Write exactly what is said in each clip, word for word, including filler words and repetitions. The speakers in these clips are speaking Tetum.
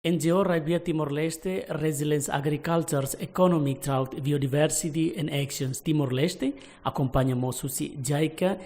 N G O Raibia Timor-Leste, Resilience Agricultures, Economic Drought, Biodiversity and Actions Timor-Leste, akompaña mós husi JICA,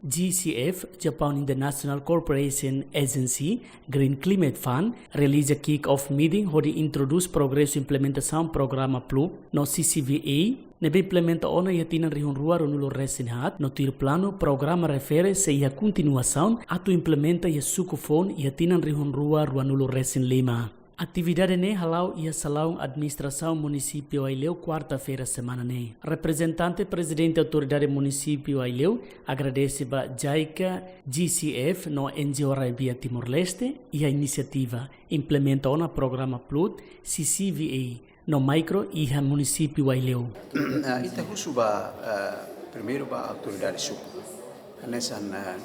G C F, Japan International Cooperation Agency, Green Climate Fund, realiza kick-off meeting hodi introdús progresu implementasaun programa PLUP no C C V A, ne'ebé implementa ona iha tinan rihun rua ruanulu resin haat, no tuir planu programa refere sei iha kontinuasaun atu implementa iha suku foun iha tinan rihun rua ruanulu resin lima. Atividade ne'e hala'o iha salaun administrasaun munisípiu Aileu, kuarta-feira semana ne'e. Reprezentante Prezidente Autoridade Munisípiu Aileu agradese ba JICA, G C F no N G O Raibia Timor-Leste iha inisiativa implementa ona programa PLUP, C C V A no micro iha munisípiu Aileu. Ah, ita husu ba, ah, primeiru ba autoridade suku. Hanesan, ah,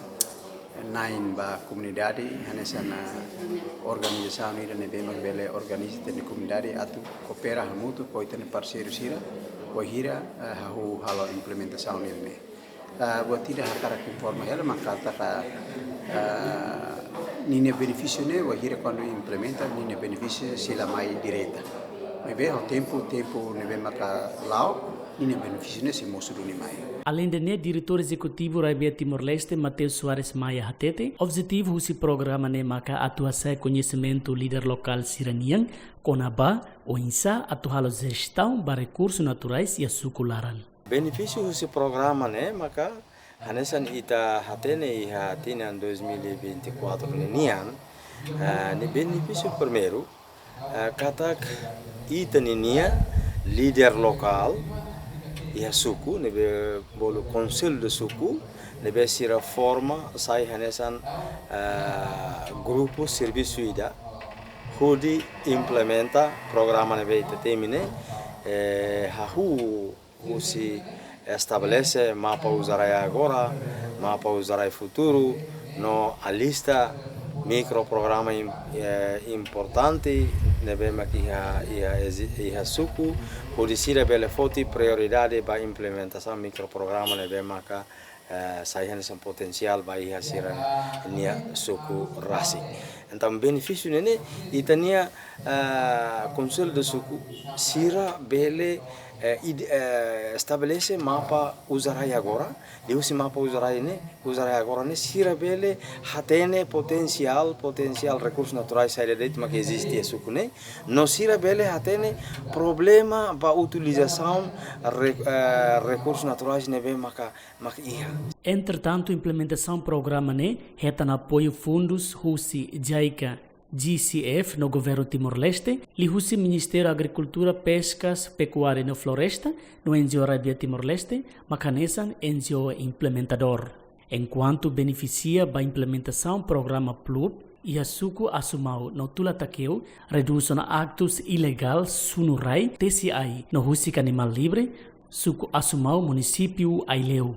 na'in ba komunidade, hanesan, ah, organizasaun ida ne'ebé mak bele organiza ita-nia komunidade atu koopera hamutuk ho ita-nia parseiru sira, wainhira, ah, hahú halo implementasaun ida-ne'e. Ah, buat ida hakarak informa hela mak katak, ah, ninia benefísiu ne'e, wainhira kuandu implementa, ninia benefísiu sei la mai direta. Maibé ho tempu, tempu ne'ebé maka la'o, ninia benefísiu ne'e sei mosu duni mai. Aleinde ne'e, Diretór Ezekutivu Raibia Timor-Leste, Mateus Soares Maia hatete, objetivu husi programa ne'e maka atu hasa'e koñesimentu líder lokál sira-nian kona-ba oinsá atu halo jestaun ba rekursu naturais iha suku laran. Benefísiu husi programa ne'e maka hanesan ita hatene iha tinan dois mil e vinte e quatro ninian, eh, nia benefísiu primeiru, eh, katak ita ninia líder lokál iha suku, ne'ebé bolu Konsellu de Suku, ne'ebé sira forma sai hanesan, eh, grupu servisu ida, hodi implementa programa ne'ebé ita temi ne'e, eh, hahú husi estabelese mapa uza rai agora, mapa uza rai futuru, no alista mikroprograma im-, eh, importante ne'ebé mak iha, iha ezi-, iha suku, hodi sira bele foti prioridade ba implementasaun mikroprograma ne'ebé maka, eh, sai hanesan potensiál ba iha sira-nia suku rasik. Entaun, benefísiu ne'e ne'e, ita-nia, eh, Konsellu de Suku sira bele, eh, id-, eh, estabelese mapa uza rai agora, liuhusi mapa uza rai ne'e, uza rai agora ne'e, sira bele hatene potensiál, potensiál rekursu naturais saida de'it mak eziste iha suku ne'e, no sira bele hatene problema ba utilizasaun re-, eh, rekursu naturais ne'ebé maka, maka iha. Entretantu, implementasaun programa ne'e hetan apoiu fundus husi JICA, G C F no Governu Timor-Leste, liuhusi Ministériu Agrikultura, Peskas, Pekuária no Floresta, no N G O Raibia Timor-Leste, mak hanesan N G O implementadór. Enkuantu benefisia ba implementasaun programa PLUP iha suku Asumau no Tula Takeu, reduz ona aktus ilegál sunu rai, tesi ai no husik animál livre, suku Asumau, munisípiu Aileu.